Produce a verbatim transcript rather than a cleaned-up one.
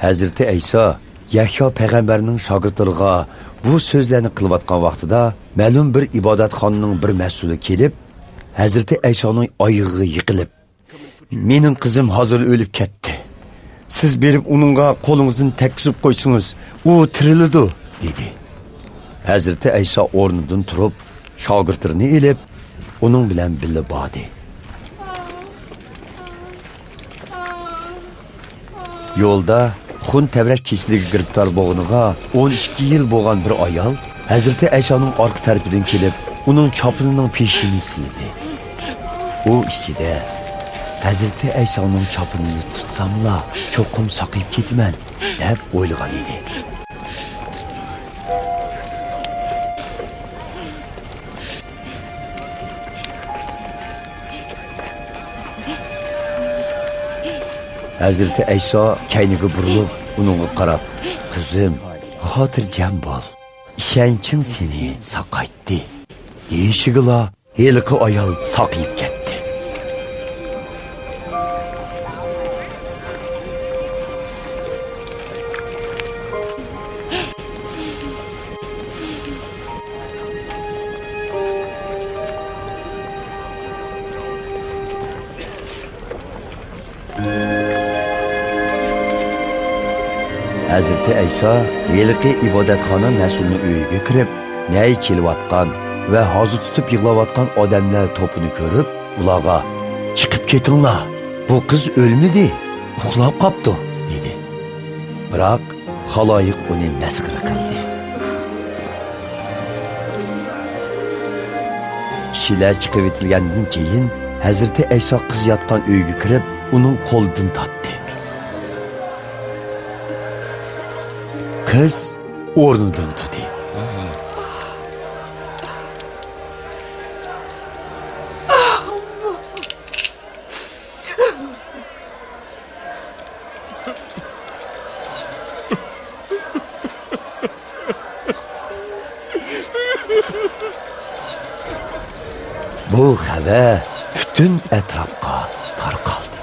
ھەزرىتى ئەيسا يەھيا پەيغەمبەرنىڭ شاگىرتلىرىغا بۇ سۆزلەرنى قىلىۋاتقان ۋاقتىدا، مەلۇم بىر ئىبادەتخانىنىڭ بىر مەسئۇلى كېلىپ، ھەزرىتى ئەيسانىڭ ئايىغىغا يىقىلىپ، «مېنىڭ قىزىم ھازىر ئۆلۈپ كەتتى. سىز بېرىپ ئۇنىڭغا قولىڭىزنى تەگكۈزۈپ قويسىڭىز، ئۇ تىرىلىدۇ» دېدى. ھەزرىتى ئەيسا ئورنىدىن تۇرۇپ، شاگىرتلىرىنى ئېلىپ، ئۇنىڭ بىلەن بىللە باردى. يولدا خۇن تەۋرەش كېسىلىگە گىرىپتار بولغىنىغا ئون ئىككى يىل بولغان بىر ئايال ھەزرىتى ئەيسانىڭ ئارقا تەرىپىدىن كېلىپ، ئۇنىڭ چاپىنىنىڭ پېشىنى سىلىدى. ئۇ ئىچىدە، «ھەزرىتى ئەيسانىڭ چاپىنىنى تۇتساملا، چوقۇم ساقىيىپ كېتىمەن» دەپ ئويلىغان ئىدى. ھەزرىتى ئەيسا كەينىگە بۇرۇلۇپ، ئۇنىڭغا قاراپ، «قىزىم، خاتىرجەم بول، ئىشەنچىڭ سېنى ساقايتتى» دېيىشىگىلا، ھېلىقى ئايال ساقىيىپ كەتتى. ھەزرىتى ئەيسا ھېلىقى ئىبادەتخانا مەسئۇلىنىڭ ئۆيىگە كىرىپ، نەي چېلىۋاتقان ۋە ھازا تۇتۇپ يىغلاۋاتقان ئادەملەر توپىنى كۆرۈپ، ئۇلارغا، «چىقىپ كېتىڭلار، بۇ قىز ئۆلمىدى، ئۇخلاپ قاپتۇ» دېدى. بىراق، خالايىق ئۇنى مەسخىرە قىلدى. كىشىلەر چىقىۋېتىلگەندىن كېيىن، ھەزرىتى ئەيسا قىز ياتقان ئۆيگە كىرىپ، ئۇنىڭ قولىدىن تارتتى. قىز ئورنىدىن تۇردى. بۇ خەۋەر پۈتۈن ئەتراپقا تارقالدى.